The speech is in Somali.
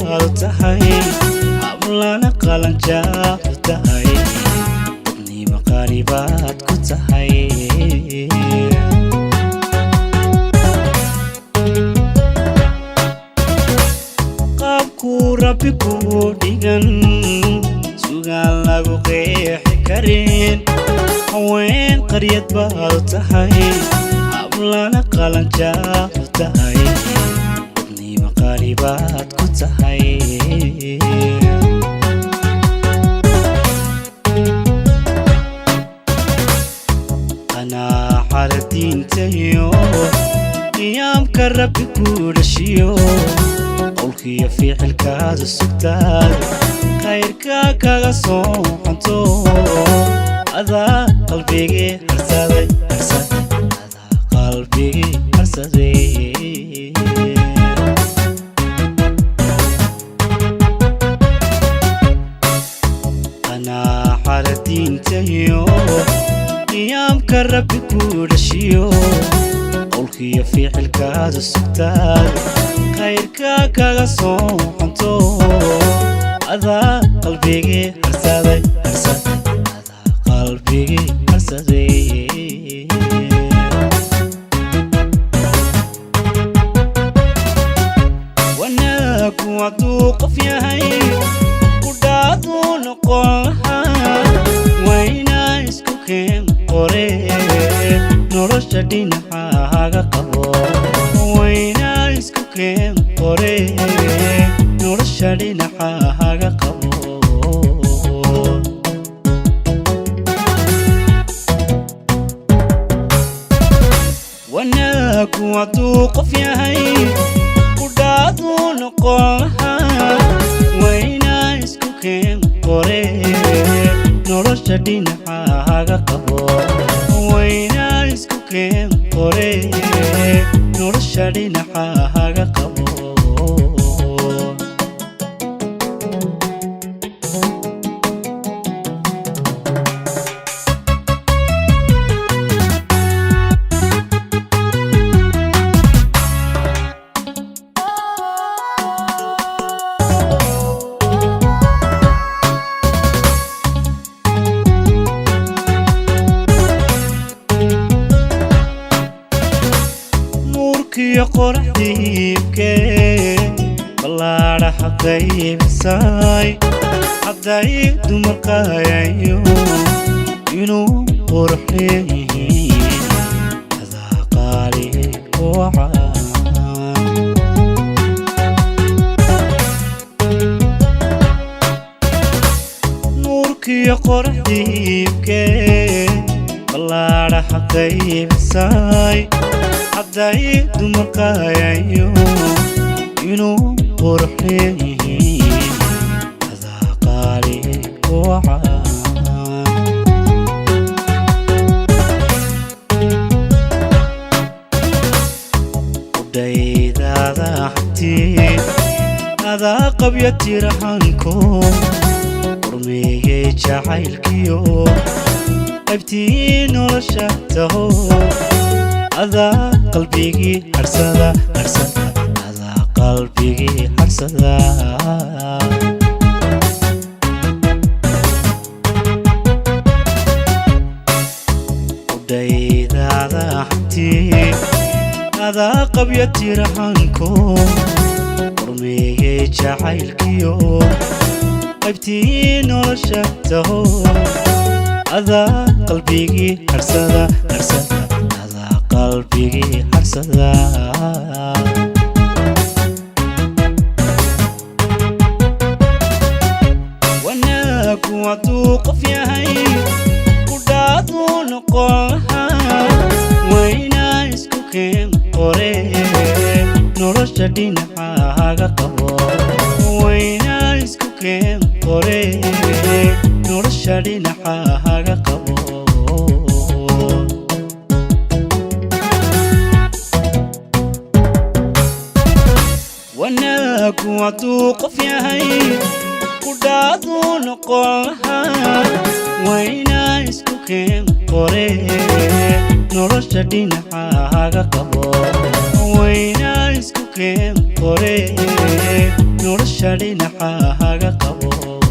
Baad tahay, hablana qalanjaad tahay, dadnimo qaali baad ku tahay. Qaabkuu Rabbi kuu dhigan sugaan lagu qeexi karin. Haween qaryad baad tahay, hablana qalanjaad tahay, dadnimo qaali baad ku tahay. Qanaacada diintayo qiyaamka Rabbi kuu dhashiyo, qowlkiyo ficilkaada sugtaad khayrka kaga soo xanto. Adaa qalbigii harsaday, harsaday, adaa qalbigii harsaday. Qanaacada diintayo qiyaamka Rabbi kuu dhashiyo, qowlkiyo ficilkaada sugtaad khayrka kaga soo xanto. Adaa qalbigii harsaday, harsaday, adaa qalbigii harsaday. Wanaagu hadduu qof yahay, kudhaaduu noqon lahaa. Waynaa isku keen qore, nolosha dhinacaaga qabo. Waynaa isku keen qore, nolosha dhinacaaga qabo. Wanaagu hadduu qof yahay, kudhaaduu noqon lahaa. Waynaa isku keen qore, nolosha dhinacaaga qabo. Waynaa isku keen qore, nolosha dhinacaaga qabo. Nuurkiyo qoraxdiibkee ballaadhaha qaybisay, hadday dumar qaayayo inuu qurux leeyihiin, adaa qaali wacan. Nuurkiyo qoraxdiibkee ballaadhaha qaybisay, hadday dumar qaayayo inuu qurux leeyihiin, adaa qaali wacan. Udhaydaada hanti adaa qabya tirahanko, qormeeyey jacaylkiyo qaybtii nolosha taho. Adaa qalbigii harsada, harsada, adaa qalbigii harsada. Udhaydaada hanti adaa qabya tirahanko, qormeeyey jacaylkiyo qaybtii nolosha taho. Adaa qalbigii harsada, harsada, adaa qalbigii harsada. Wanaagu hadduu qof yahay, kudhaaduu noqon lahaa. Waynaa isku keen qore, nolosha dhinacaaga qabo. Waynaa isku keen qore, nolosha dhinacaaga qabo. Wanaagu hadduu qof yahay, kudhaaduu noqon lahaa. Waynaa isku keen qore, nolosha dhinacaaga qabo. Waynaa isku keen. qore, nolosha dhinaca haga qabo.